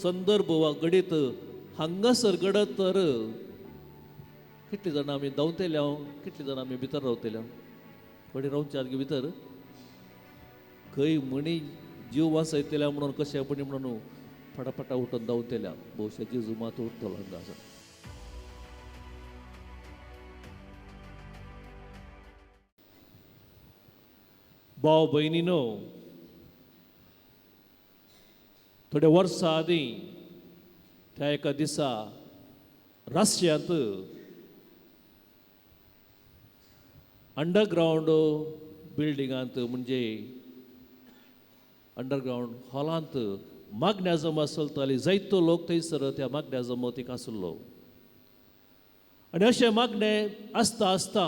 संदर्भ वा घडीत हांगासर घडत तर कितली जाणां आमी धांवतले, कितली जाणां आमी भितर रावतले? थोडी रावचे आदगे भितर खंय म्हणी जीव वाचयतल्या म्हणून कशें पणी म्हणून फटाफटा उठून धांवतल्या. भोवशा जेजू मात उरतलो हांगासर. भाव भयणीनो, थोड्या वर्सां आदीं त्या एका दिसा रशियांत अंडरग्रावंड बिल्डिंगांत म्हणजे अंडरग्रावंड हॉलांत मागण्या जमा चलताली. जायतो लोक थंयसर त्या मागण्या जमतीक आसलो आनी अशें मागणें आसता आसता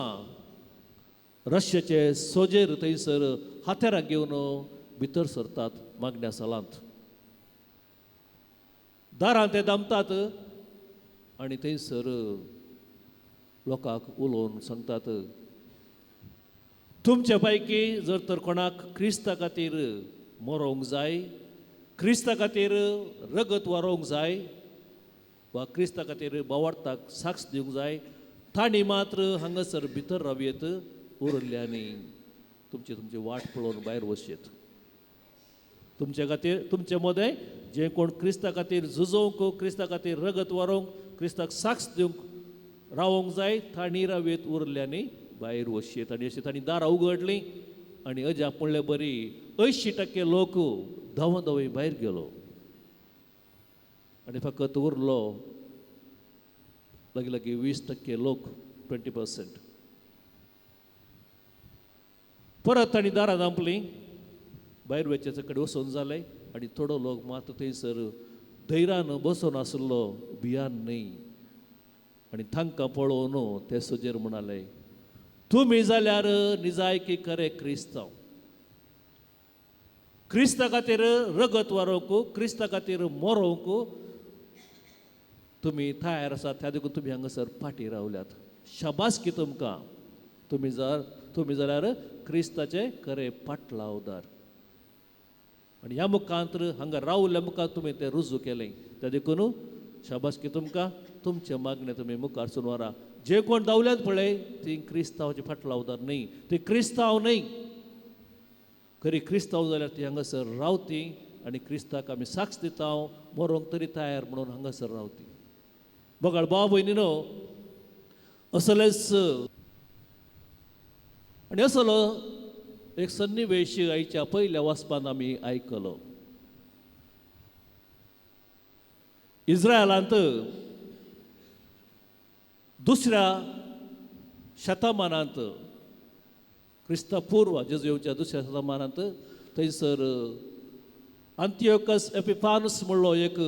रशियाचे सोजेर थंयसर हातेरां घेवन भितर सरतात मागण्या सालांत. दारां ते दामतात आनी थंयसर लोकांक उलोवन सांगतात, तुमचे पैकी जर तर कोणाक क्रिस्ता खातीर मरोंक जाय, क्रिस्ता खातीर रगत वारोवंक जाय वा क्रिस्ता खातीर बावार्थाक साक्ष दिवंक जाय, तांणी मात्र हांगासर भितर रावयेत, उरल्ल्यांनी तुमची तुमची वाट पळोवन भायर वचयेत. तुमचे खातीर तुमचे मदें जे कोण क्रिस्ता खातीर झुजोवंक, क्रिस्ता खातीर रगत वारोवंक, क्रिस्ताक साक्ष दिवंक रावोंक जाय, तांणी रावयेत, उरल्ल्यांनी भायर वचयेत. आनी अशें तांणी दारां उगडलीं आनी अजाप म्हणले बरी 80% लोक धांवन धांव भायर गेलो आनी फकत उरलो लागीं लागीं 20% लोक, 20%. परत तांणी दारां धांपलीं, भायर वचचे कडेन वचून जालें आनी थोडो लोक मात थंयसर धैर्यान बसून आसलो, भियान न्हय. आनी तांकां पळोवन ते सोजेर म्हणाले, तुमी जाल्यार निजायकी खरे क्रिस्तांव, क्रिस्ता खातीर रगत वारोवंक, क्रिस्ता खातीर मरोवंक तुमी तयार आसात, त्या देखून तुमी हांगासर फाटीं रावल्यात. शाबासकी तुमकां, तुमी जाल्यार क्रिस्ताचे खरे पाटलावदार. आनी ह्या मुखांत हांगा रावल्या मुखार तुमी तें रुजू केलें, त्या देखून शाबासकी तुमकां, तुमचें मागणें तुमी मुखार सून व्हरा. जे कोण धांवल्यात पळय ती क्रिस्तांवाचे फाटलावदार न्हय, ती क्रिस्तांव न्हय. खरी क्रिस्तांव जाल्यार ती हांगासर रावती आनी क्रिस्ताक आमी साक्ष दिता, मरोंक तरी तयार म्हणून हांगासर रावती. बगाळ भाव भयणीनो, असलेच आनी असलो एक सन्निवेश आयच्या पयल्या वाचपान आमी आयकलो. इस्रायलांत दुसऱ्या शतमानांत, क्रिस्ता पूर्व जेजू येवच्या दुसऱ्या शतमानांत थंयसर अंतियोकस एपिफानस म्हणलो एक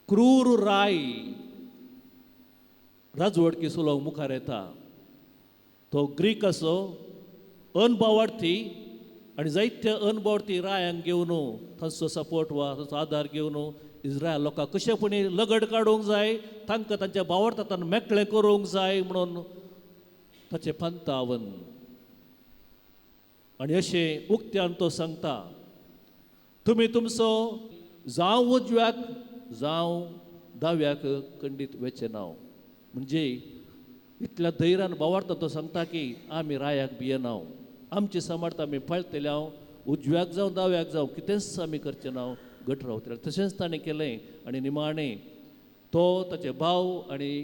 क्रूर राय राजवटकी चलोवंक मुखार येता. तो ग्रीक असो अनभावार्थी आनी जायत्या अनभावार्थी रायांक घेवन तांचो सपोर्ट वा तांचो आदार घेवन इस्रायल लोकांक कशेपणी लगड काडूंक जाय, तांकां तांच्या भावार्थान मेकळें करूंक जाय म्हणून ताचें पंतावन. आनी अशें उक्त्यान तो सांगता, तुमी तुमचो जावं उजव्याक जावं दाव्याक खंडीत वेचें ना. म्हणजे इतल्या धैर्यान भावार्थ तो सांगता की आमी रायाक भियेना, आमची समर्थ आमी पळतले, हांव उजव्याक जावं दाव्याक जावं कितेंच आमी करचें ना, घट रावतले. तशेंच ताणें केलें आनी निमाणें तो ताचे भाव आनी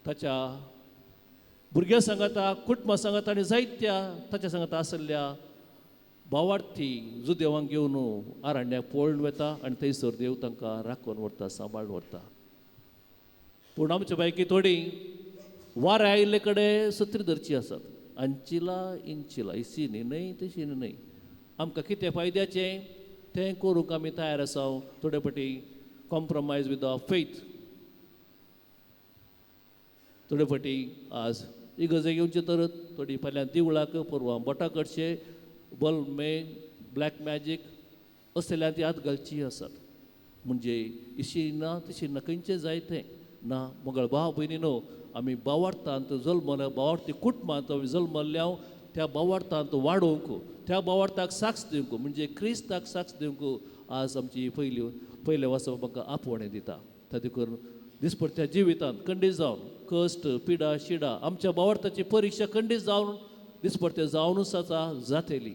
ताच्या भुरग्यां सांगाता, कुटुंबा सांगाता आनी जायत्या ताच्या सांगाता आशिल्ल्या भावार्थी जुदेवांक घेवन आरण्याक पळून वता आनी थंयसर देव तांकां राखून व्हरता, सांबाळून व्हरता. पूण आमच्या पैकी थोडी वारें आयिल्ले कडेन सत्री धरची आसात, अंचिला इंचिला इसिनी न्हय तशी न्हय. आमकां कितें फायद्याचें तें करूंक आमी तयार आसा. थोडे फावटी कॉम्प्रोमायज विथ the faith, थोडे फावटी आज इगर्जे घेवचे तर थोडी फाल्यां दिवळाक, परवां बोटां कडचे, बल्मे, ब्लॅक मॅजीक असल्या ती हात घालची आसात. म्हणजे इशी ना तशी ना खंयचें जाय तें ना. मगळ भाव भयणीनो, आमी भावार्थांत जल्मल्या, भावार्थी कुटुंबांत आमी जल्मल्ल्या, त्या भावार्थांत वाडोवंक, त्या भावार्थाक साक्ष दिवंक, म्हणजे क्रिस्ताक साक्ष दिवंक आज आमची पयली पयलें वाचप म्हाका आपोवणें दिता. त्या देखून दिसपडत्या जिवितांत खंडीत जावन कश्ट, पिडा, शिडा, आमच्या भावार्थाची परिक्षा खंडीत जावन दिसपडते जावनूच आतां जातली.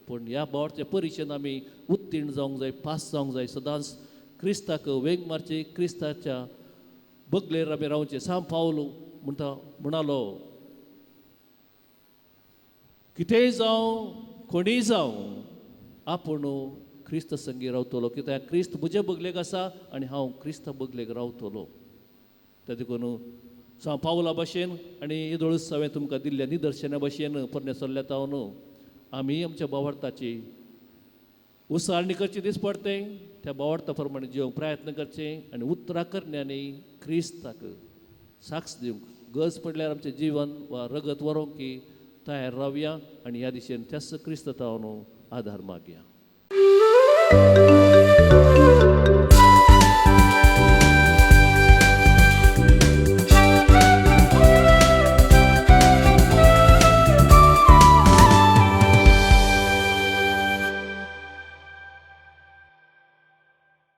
पूण ह्या भावार्थाच्या परिक्षेन आमी उत्तीर्ण जावंक जाय, पास जावंक जाय. सदांच क्रिस्ताक वेंग मारची, क्रिस्ताच्या बगलेर आमी रावचें. सांव पावल म्हणटा म्हणालो, कितेंय जावं, कोणीय जावं, आपूण क्रिस्त संगी रावतलो, कित्याक क्रिस्त म्हजे बगलेक आसा आनी हांव क्रिस्ता बगलेक रावतलो. त्या देखून सांव पावला भाशेन आनी येदोळूच हांवें तुमकां दिल्ल्या निदर्शना भाशेन पोरण्या सल्ल्यात न्हू आमी आमच्या भावार्थाची उसारणी करची दीस पडते, त्या भावार्था प्रमाणे जिवंक प्रयत्न करचे आनी उतरां करण्यांनी क्रिस्ताक साक्ष दिवंक गरज पडल्यार आमचें जिवन वा रगत व्हरूंक की तयार रावया आनी ह्या दिशेन त्याच क्रिस्त न्हू आदार मागया.